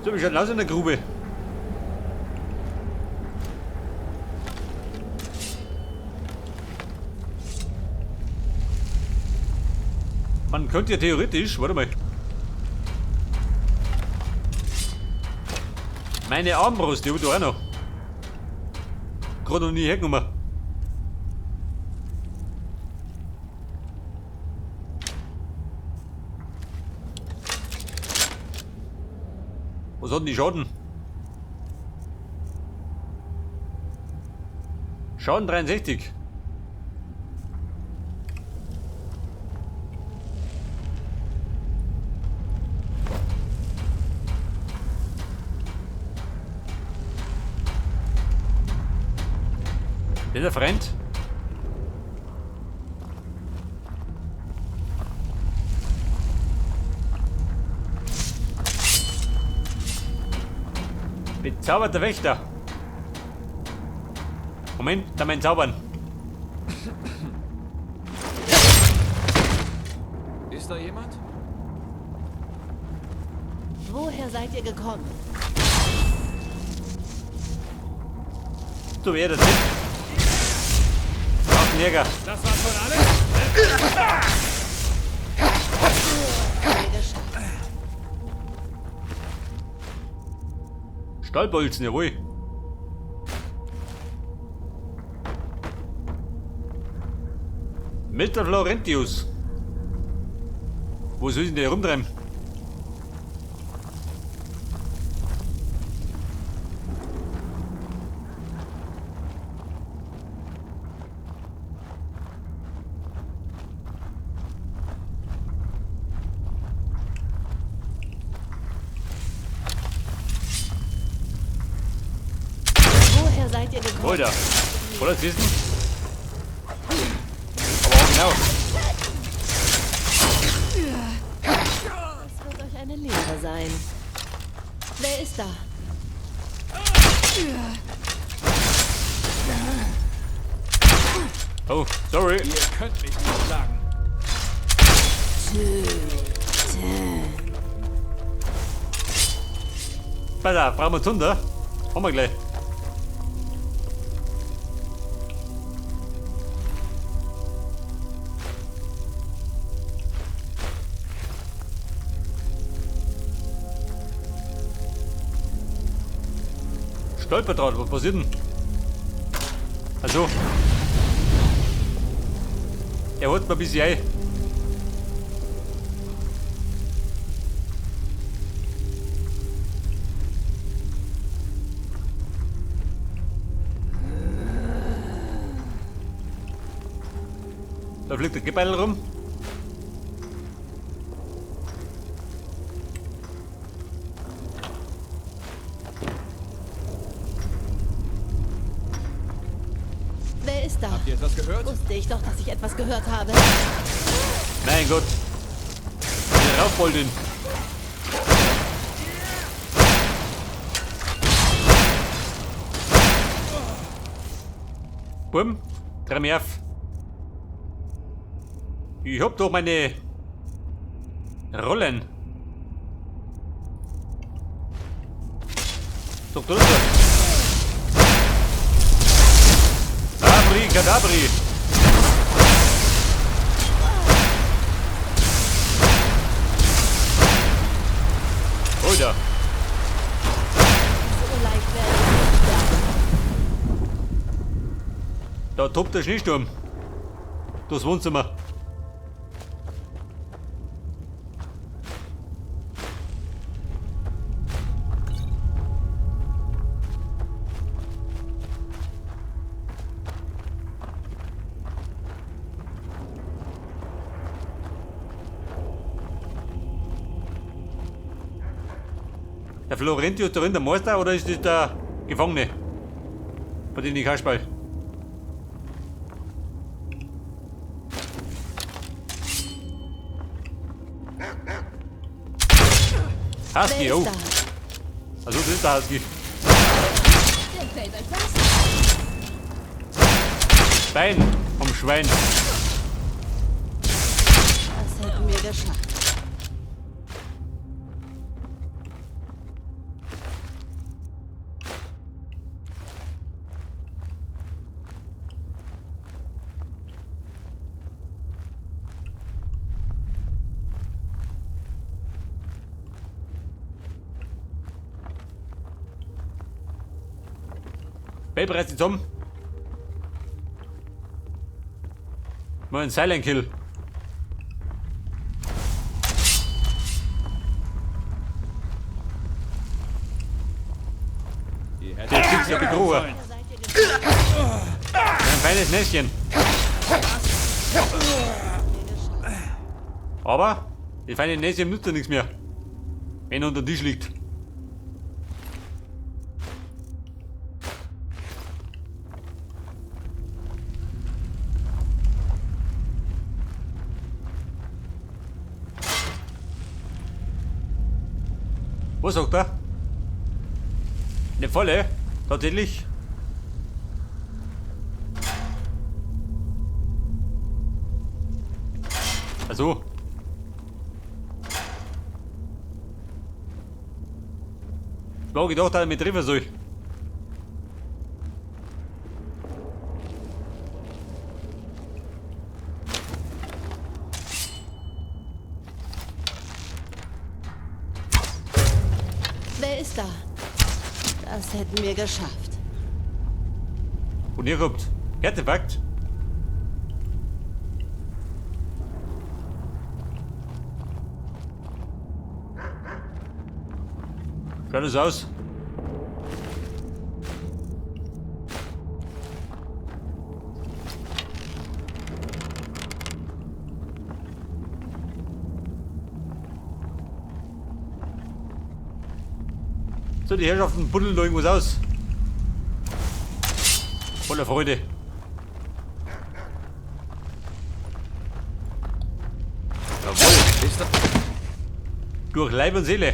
So, wie schaut denn aus in der Grube? Man könnte ja theoretisch, warte mal. Meine Armbrust, die hab ich da auch noch. Gerade noch nie hergenommen. Was hat denn die Schaden? Schaden 63. Der Freund. Bezauberter Wächter. Moment, da mein Zaubern. Ist da jemand? Woher seid ihr gekommen? Du wer das nicht. Auf den Jäger. Das war schon alles? Stahlbolzen, jawohl. Mr. Florentius. Wo soll denn der rumtreiben? Woher seid ihr gekommen? Alter. Voller Wissen. Aber auch genau. Das wird euch eine Lehre sein. Wer ist da? Oh, sorry. Ihr könnt mich nicht schlagen. Pass auf, brauchen wir Zunder? Haben wir gleich. Stolperdraht, was passiert denn? Also. Er holt mal ein bisschen ein. Da fliegt der Gebeil rum. Wer ist da? Habt ihr etwas gehört? Wusste ich doch, dass ich etwas gehört habe. Mein Gott. Der Raufboldin. Bumm, dreh mich auf. Ich hab doch meine Rollen. Doch drunter. Abri, Kadabri. Alter. So leicht werde ich nicht sterben. Da tobt der Schneesturm. Durchs Wohnzimmer. Der Florentius drin, der Meister, oder ist das der Gefangene? Bei dem ich Kasperl. Husky, oh. Also das ist der Husky. Bein vom Schwein. Das hätten wir geschafft. Babe, reißt dich zusammen. Mal ein Silent Kill. Der Typ ist ja Bedroher. Ein feines Näschen. Aber die feine Näschen nützt ja nichts mehr, wenn er unter dem Tisch liegt. Was sagt er? Eine volle? Tatsächlich? Also. Ich war gedacht, dass er mich treffen soll. Wer ist da? Das hätten wir geschafft. Und ihr kommt. Artefakt. Schaut es aus. So, die Herrschaften buddeln da irgendwas aus. Voller Freude. Jawohl. Durch Leib und Seele.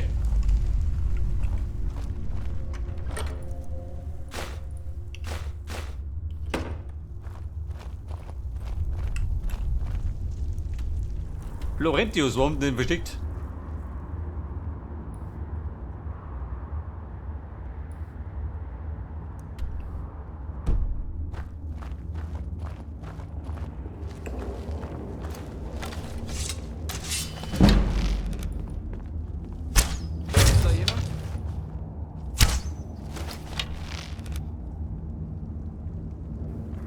Florentius, wo haben denn versteckt? Ist da jemand?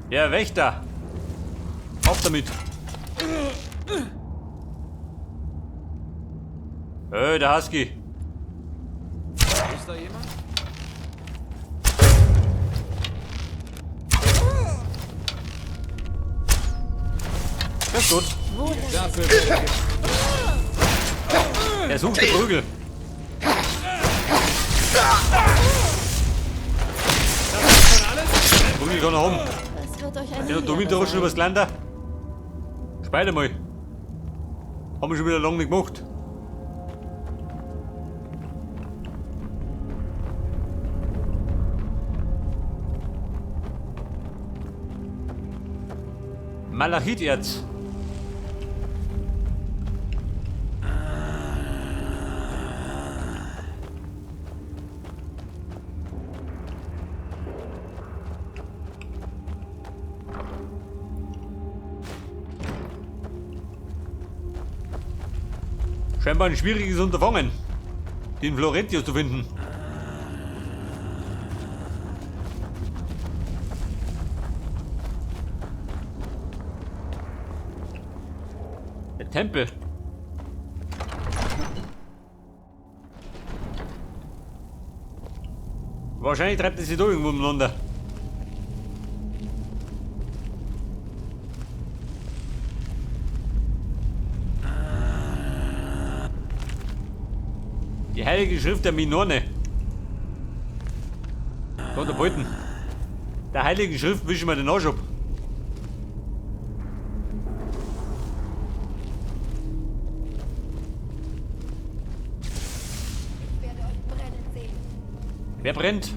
Ja, Wächter! Auf damit! Hey, der Husky! Ist da jemand? Das ist gut. Dafür werde ich Er sucht die Prügel. Prügel kann er haben. Das wird euch eine Ja, du Lehre winterrutschen sein. übers Geländer. Speide mal. Haben wir schon wieder lange nicht gemacht. Malachiterz. Scheinbar ein schwieriges Unterfangen, den Florentius zu finden. Der Tempel. Wahrscheinlich treibt er sich da irgendwo umeinander. Die Heilige Schrift der Minorne. Da, der Bolten. Der Heiligen Schrift wischen wir den Arsch ab. Ich werde euch brennen sehen. Wer brennt?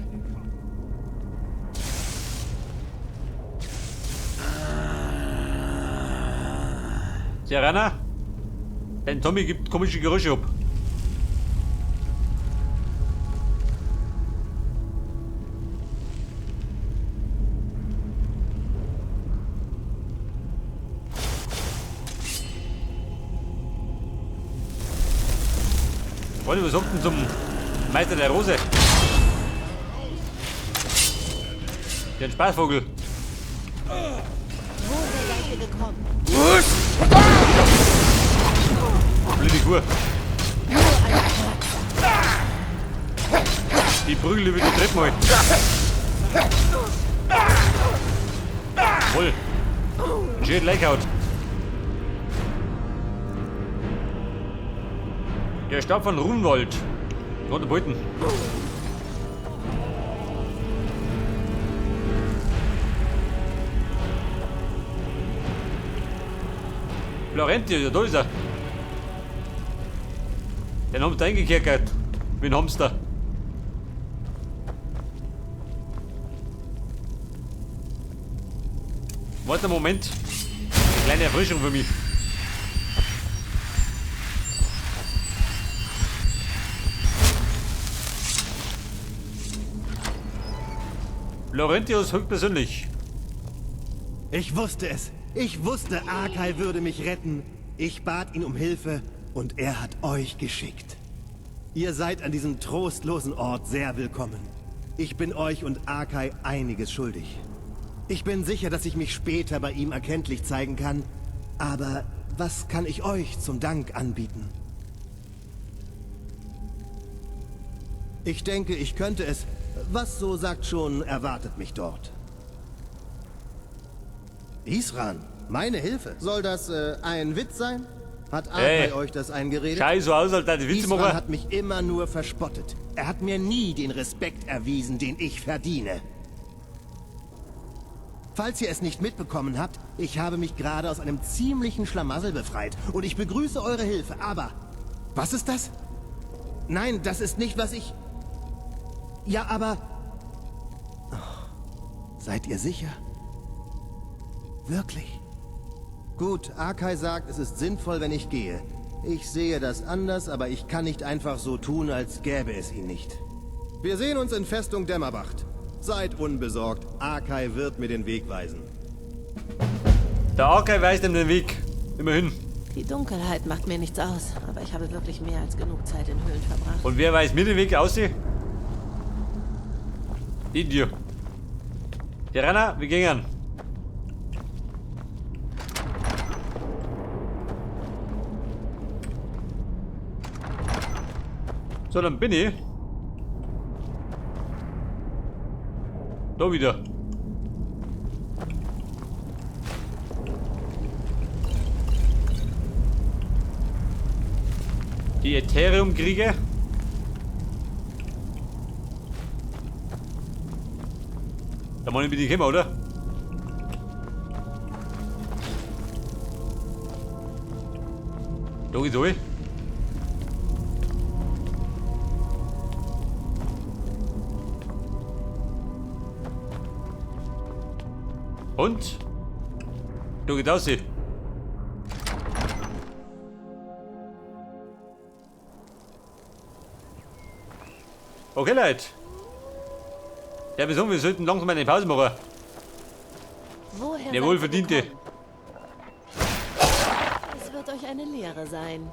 Serana? Dein Tommy gibt komische Geräusche ab. Freunde, was sagt denn zum Meister der Rose? Den Spaßvogel. Woher seid ihr gekommen? Blöde Kuh. Die prügeln über die Treppen halt. Voll. Schön Leichhaut. Der Stab von Runwald. Rote Beuten. Florentio, ja, da ist er. Den haben sie eingekerkert. Wie ein Hamster. Warte einen Moment. Eine kleine Erfrischung für mich. Laurentius höchstpersönlich. Ich wusste es. Ich wusste, Arkai würde mich retten. Ich bat ihn um Hilfe und er hat euch geschickt. Ihr seid an diesem trostlosen Ort sehr willkommen. Ich bin euch und Arkai einiges schuldig. Ich bin sicher, dass ich mich später bei ihm erkenntlich zeigen kann. Aber was kann ich euch zum Dank anbieten? Ich denke, ich könnte es. Was so sagt schon, erwartet mich dort. Isran, meine Hilfe. Soll das ein Witz sein? Hat Arkai Hey. euch das eingeredet? Scheiße, so aus, Alter, die Witze Isran machen. hat mich immer nur verspottet. Er hat mir nie den Respekt erwiesen, den ich verdiene. Falls ihr es nicht mitbekommen habt, ich habe mich gerade aus einem ziemlichen Schlamassel befreit und ich begrüße eure Hilfe, aber... Was ist das? Nein, das ist nicht, was ich... Ja, aber... Oh, seid ihr sicher? Wirklich? Gut, Arkai sagt, es ist sinnvoll, wenn ich gehe. Ich sehe das anders, aber ich kann nicht einfach so tun, als gäbe es ihn nicht. Wir sehen uns in Festung Dämmerwacht. Seid unbesorgt, Arkai wird mir den Weg weisen. Der Arkai weist ihm den Weg. Immerhin. Die Dunkelheit macht mir nichts aus, aber ich habe wirklich mehr als genug Zeit in Höhlen verbracht. Und wer weiß mir den Weg aussieht? Die dir. Die Renner, wir gehen. So, dann bin ich da wieder. Die Aetherium-Krieger. Da wollen wir nicht hin, oder? Da geht's durch. Und? Da geht aus. Okay, Leute. Ja, wieso? Wir sollten langsam eine Pause machen. Woher Der seid ihr wohlverdiente. gekommen? Es wird euch eine Lehre sein.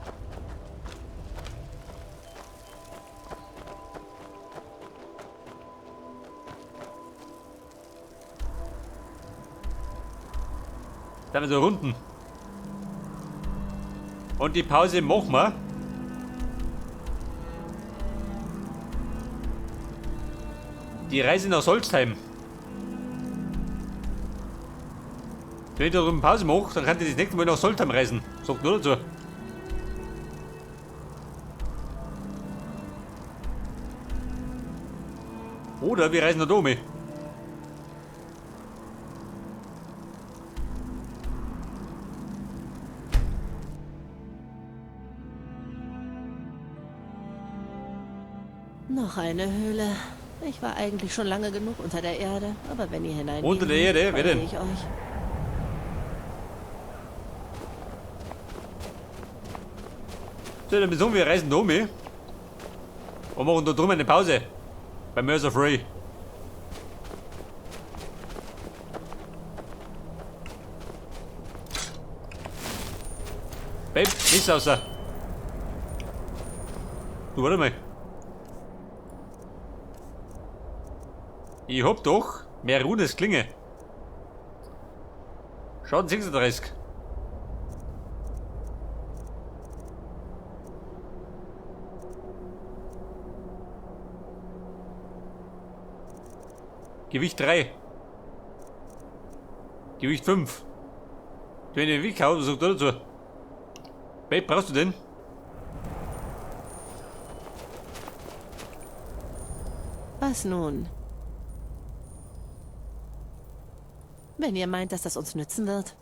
Da haben wir so Runden. Und die Pause machen wir. Die Reise nach Solstheim. Wenn ich da drüben Pause mache, dann kann ich das nächste Mal nach Solstheim reisen. Sagt nur dazu. Oder wir reisen nach Dome. Noch eine Höhle. Ich war eigentlich schon lange genug unter der Erde, aber wenn ihr hinein Unter der Erde? Wer denn? Ich euch. So, dann besuchen wir reisen Domi und machen da drüben eine Pause. Bei Mercer Free. Babe, nichts außer. Du, warte mal. Ich hab doch. Mehrunes Klinge. Schaden 36. Gewicht 3. Gewicht 5. Du in den Weg hauen, was sagt er dazu? Babe, brauchst du den? Was nun? Wenn ihr meint, dass das uns nützen wird.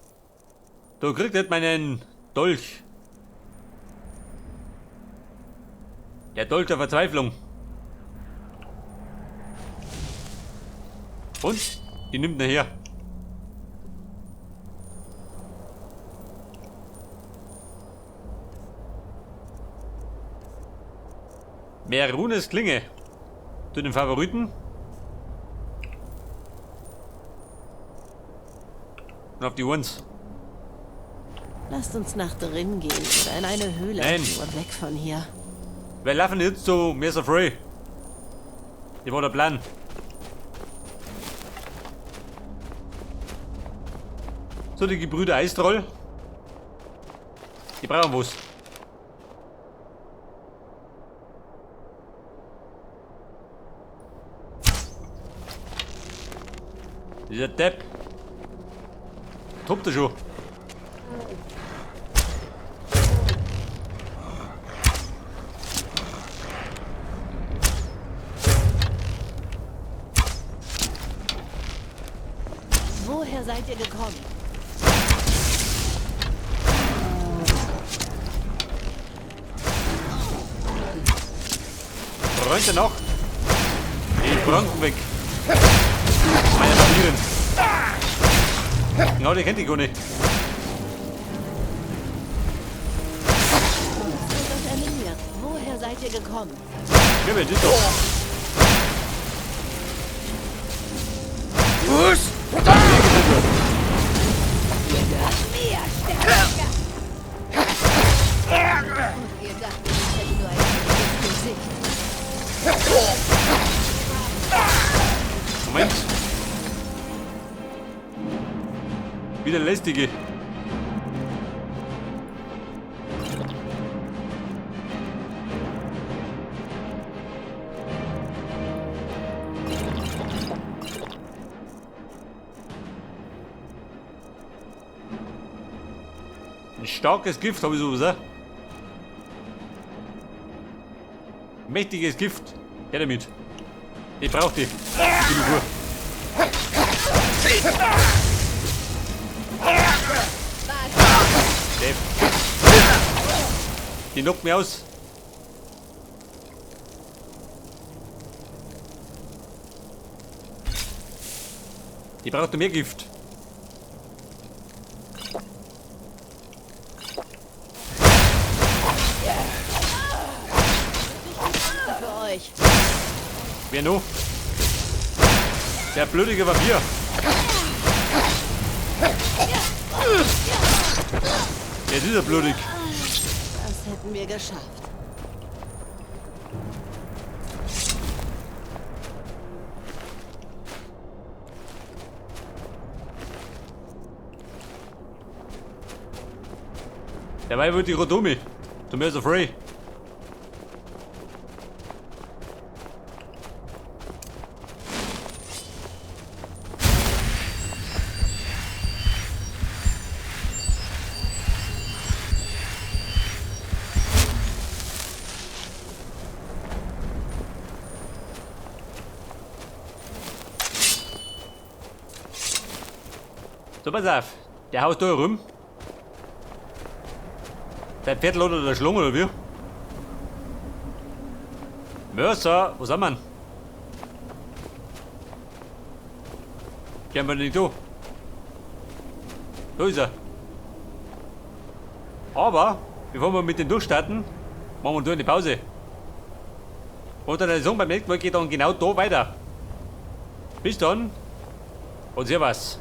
Du kriegst nicht meinen Dolch. Der Dolch der Verzweiflung. Und? Die nimmt ihn her. Mehrunes Klinge. Zu den Favoriten. Und auf die Ones. Lasst uns nach drin gehen oder in eine Höhle. Nein. Nur weg von hier. Wir laufen jetzt zu Mercer Frey. Das war der Plan. So, die Gebrüder Eistroll. Die brauchen was. Dieser Depp. Tobt er schon. Woher seid ihr gekommen? Freunde noch. Die Bronzen weg. Meine Vampiren. Genau, die kennt ich gar nicht. Das wird euch eine Lehre. Woher seid ihr gekommen? Ja, wer ist doch? Und ihr dachtet, ich hätte nur ein dickes Gesicht. Moment. Wieder lästige. Ein starkes Gift habe ich sowas, eh? Mächtiges Gift. Her damit. Ich brauch die. Die Figur. Die knockt mich aus. Die braucht noch mehr Gift. Für euch. Wer noch? Der blödige Vampir. Der ist ja blutig. Das hätten wir geschafft. Dabei wird die Rodomi. Zu mir so free. So, pass auf. Der haust da rum. Dein Pferd oder der Schlung oder wie? Mörser, wo sind wir denn? Gehen wir nicht da. Da ist er. Aber, bevor wir mit dem durchstarten, machen wir da eine Pause. Und dann der Song beim nächsten Mal geht dann genau da weiter. Bis dann und servus.